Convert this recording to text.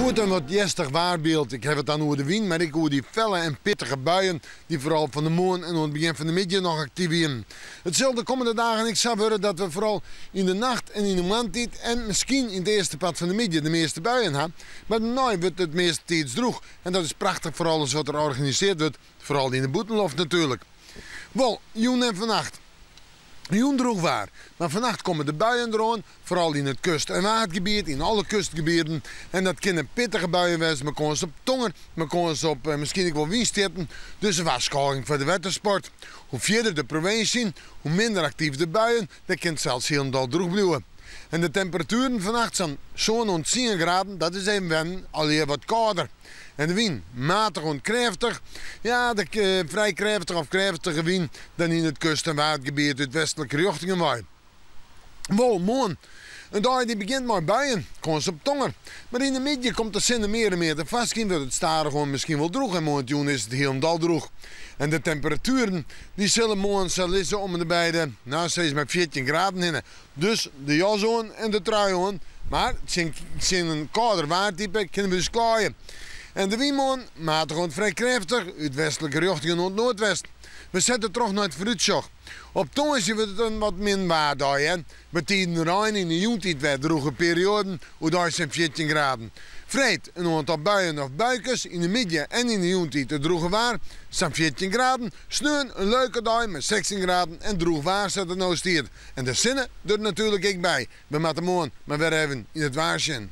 Hjoed in wat hjerstich waarbyld. Ik haw it dan oer de wyn, mar ek oer dy felle en pittige buien dy't foaral fan 'e moarn en oan it begjin fan de middei noch aktyf wienen. It sil de kommende dagen ek sa wurde dat we foaral yn de nacht en yn de moarntiid en miskien yn it earste part fan de middei de measte buien ha. Mar dêrnei wurdt it meastentiids drûch en dat is prachtich foar alles wat der organisearre wurdt, foaral yn de bûtenloft natuerlik. Wol, jûn en fannacht. Jûn drûch waar, mar fannacht komme de buien deroan, foaral yn it kust en waadgebiet, yn alle kustgebieten. En dat kinne pittige buien wêze mei kâns op tonger, mei kâns op miskien ek wol wynstjitten. Dus in warskôging foar de wettersport. Hoe fierder de provinsje yn, hoe minder aktyf de buien, dêr kin it sels hielendal drûch bliuwe. En de temperatueren fannacht sa'n sân oant tsien graden, dat is even wennen, allegear wat kâlder. En de wyn, matich oant krêftich, ja, de frij krêftige of krêftige wyn dan yn it kust en waadgebiet út westlike rjochtingen wei. Wol, moarn, in dei dy't begjint mei buien, kâns op tonger. Mar yn de middei komt de sinne mear en mear tefoarskyn, wurdt it stadichoan miskien wol drûch en moarntejûn is it hielendal drûch. En de temperatueren, dy sille moarn sa lizze om en by de, no, sis mar 14 graden hinne. Dus de jas oan en de trui oan, mar tsjin tsjin in kâlder waartype kinne we ús klaaie. En de wyn moarn, matich oant frij krêftich, út westlike rjochtingen oant noardwest. We sette troch nei it foarútsjoch. Op tongersdei wurdt it in wat min waardei, hè. Betiden rein, yn de jûntiid wer drûge perioaden, oerdei sa'n 14 graden. Freed in oantal buien of buikes, yn de middei en yn de jûntiid it drûge waar, sa'n 14 graden. Sneon in leuke dei mei 16 graden en drûch waar sa't it no stiet. En de sinne der natuerlik ek by. We moatte moarn mar wer even yn it waar sjen.